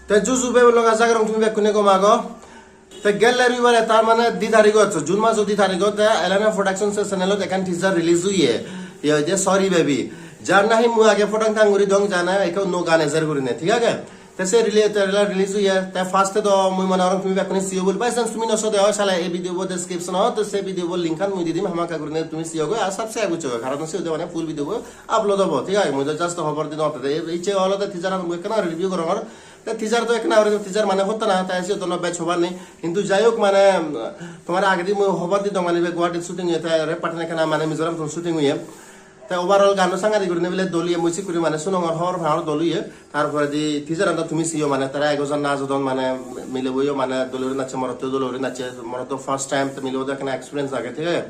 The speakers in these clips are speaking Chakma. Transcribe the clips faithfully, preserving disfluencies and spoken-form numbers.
Te juju bebelok, aja gorong tumi bekkune gom ago. Te gelle roibare, tar mane di tarigot, June majo di tarigot, te Elena Production se channelot ekkan teaser release oye. Ye oide Sorry Baby. Jar nahi mui age podang tang guri dong, jana ekko nuo gan ejer gurine, thik age? Te se rele-, trailer release oye, te first-e do mui mone gorong tumi bekkune siyo bul. By chance tumi no sode oi, sale ei video bo description-ot, te se video bo link-an mui di dim, hamakkai gurine tumi siyo goi, ar subscribe goccho goi, karon siyo de mane full video bo upload obo, thik age? Mui do just hobor di dong, te icche olode teaser-an mui ekkana review gorongor. Te teaser do ekkena guri, teaser mane hotta na, te siyot do no bej hobar nei. Hintu jai hok mane, um, tomare agedi mui hobar di dong mane ibe Guwahati shooting oye, te Red Curtain ekkena mane Mizoram tun shooting oye. Te overall gano sangadi gurine bile dol oye, mui sik guri mane sunongor, hobor pangor dol oye. Tar poredi teaser-an do tumi siyo mane tara ego jon najodon mane milebo yo mane dol guri nacche, morotto dol guri nacche, morotto first time, te milebo do ekkena experience age, thik age?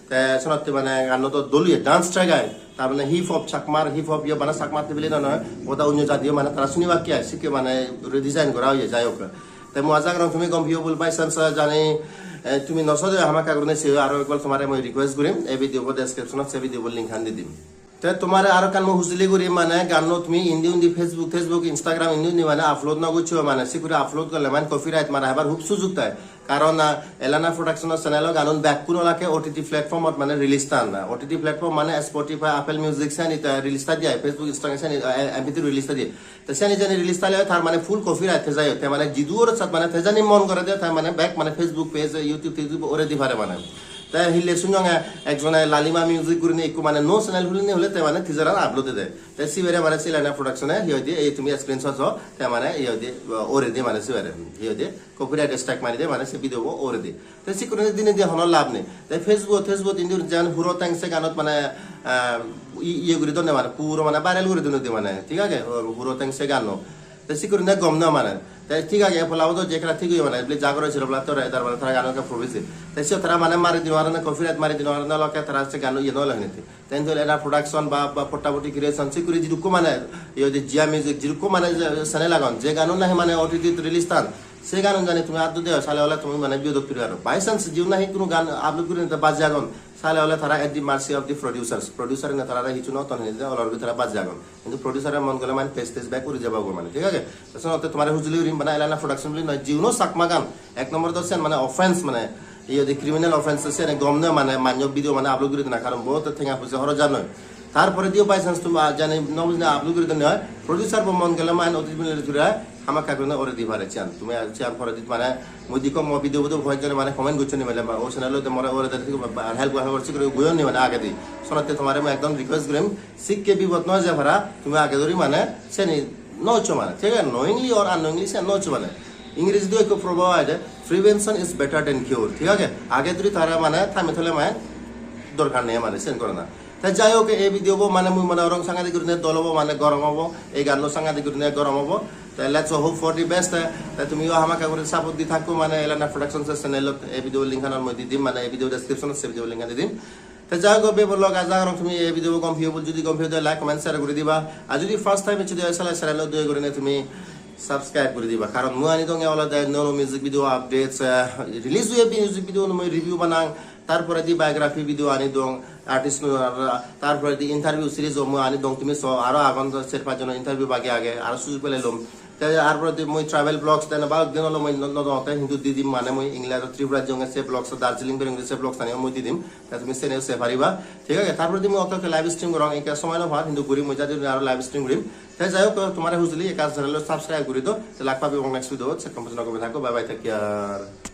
Te senotte mane ganno do dol oye, dance track ai. Tar mane hip hop, Chakmar hip hop yo, mane Chakmar te bile no noi, goda onyo jatiyo mane tara sunibakke ai, sikke mane redesign gora oye, jai hok. Te mui aja gorong tumi gom piyo bul, by chance jani, eh, tumi no sode hamakkai gurine siyo, aro ekbar tomare mui request gurim, ei video bo description-ot se video bo link-an di dim. Te tomare aro ekkan mui hujuli guri, mane ganno tumi indi undi Facebook, Facebook, Instagram indi undi mane upload no goccho, mane sik guri upload gorle mane copyright mara hebar hub sujug thai. Karon, ah, Elena Production-o channel-o ganun bekkun olakke O T T platform-ot mane release tan. O T T platform mane Spotify, Apple Music seni te release ta diye, Facebook, Instagram seni, ah, M P three release ta diye. Te seni jeni release tale tar mane full copyright te jai, te mane jidu ore sat mane te jani mon gore de, te mane bek mane Facebook page, YouTube, YouTube ore di pare mane. Te hille sunonge ekjone Lalima Music gurinei ikko mane nuo channel hulinei hule te mane teaser-an upload de. Te sibere mane se Elena Production-e hi hoide, ei tumi screenshot so, te mane hi hoide, ore di mane sibere, hi hoide, copyright strike mari de mane se video bo ore di. Te sikkune dine di hono lab nei. Te Facebook, Facebook indi jen Huro Teng se ganot mane, ah, i-, iye guri donne mane, puro mane viral guri donne di mane, thik age? Huro Teng se ganno. Te sikkurine gom no mane. Te thik age, pola odo je ekkena thik oye mane, bile jagoro sero pola tore, tar mane tara gano ekka promise. Te siyot tara mane mari dino arone, copyright mari dino arone, lokke tara se gano iye no ole hiniti. Te hintu Elena Production ba, ba Pottapotti Creation, sikkuri jidukko mane, iye hoide Jia Music, jidukko mane je channel agon, je gano nahi mane O T T release tan, se ganun jani tumi addu deo, sale ole tumi mane biyodot puri paro. By chance jiun nahi hono gan upload gurinei te baji agon, sale ole tara at the mercy of the producers. Producer-une tarare hissu no ton, hintu olor guri tara baji agon. Hintu producer-e mon gole mane page tes bek uri jebogoi mane, thik age? Te senotte tomare hujuli gurim, bana Elena Production bili noi, jiuno Chakma gan, ek nombor do siyan mane offense, mane iye di criminal offense, siyan gom noi mane manyo video mane upload guri dena, karon bohut tenga poisa horoj ar noi. Tar porediyo by chance tumi, ah, jani no bujine upload guri dena oi, producer bo mon gole mane O T T bili tura hamakkai gurine ore di pare siyan. Tumi ar siyan poredi mane mui dikko mo video bodo hoyek jone mane comment gocchon ni mane, o channel-ot more ore de, help, help gocchon ni mane agedi. Senotte tomare mui ekdom request gurim, sikke bibot no je para, tumi age dori mane seni no hoccho mane, thik age? Knowingly or unknowingly sen no hoccho mane. Ingreji do ekko proverb age, "Prevention is better than cure," thik age? Age dori tara mane thami thole mane dorkar nei mane sen gorana. Te jai hok, ei video bo mane mui mone gorong sangadi gurine dol obo, mane gorom obo, ei ganno sangadi gurine gorom obo. Te let's hope for the best. Te tumiyo hamakkai guri support di thakko mane Elena Production se channel-ot, ei video link-an mui di dim, mane ei video description-ot se video link-an di dim. Te jai hok, bebelok, aja gorong tumi ei video bo gom piyo bul, judi gom piyo de like, comment, share guri diba. Ar judi first time eccho de oi sale channel-ot doye gurine tumi subscribe guri diba. Karon mui ani donge olode nuo nuo music video updates, eh, release oye music video mui review banang, tar poredi biography video ani dong artist-unor, tar poredi interview series-o mui ani dong, tumi so, aro agon do ser pach jono interview bagi age, aro sujug pele lom. Te ar poredi mui travel vlogs, te balok din olo mui no, no dong, te hintu di dim mane mui England-ot Tripura jonge se vlogs, Darjeeling berong se vlogs ani mui di dim. Te tumi sene se pariba, thik age? Tar poredi mui okke okke live stream gorong, ekka somoy no par, hintu guri mui jadi aro live stream gurim. Te jai hok, tomare hujuli ekka channel-o subscribe guri do, te lak pabong next video-t, se kom pojjonto gome thakko, bye bye, take care.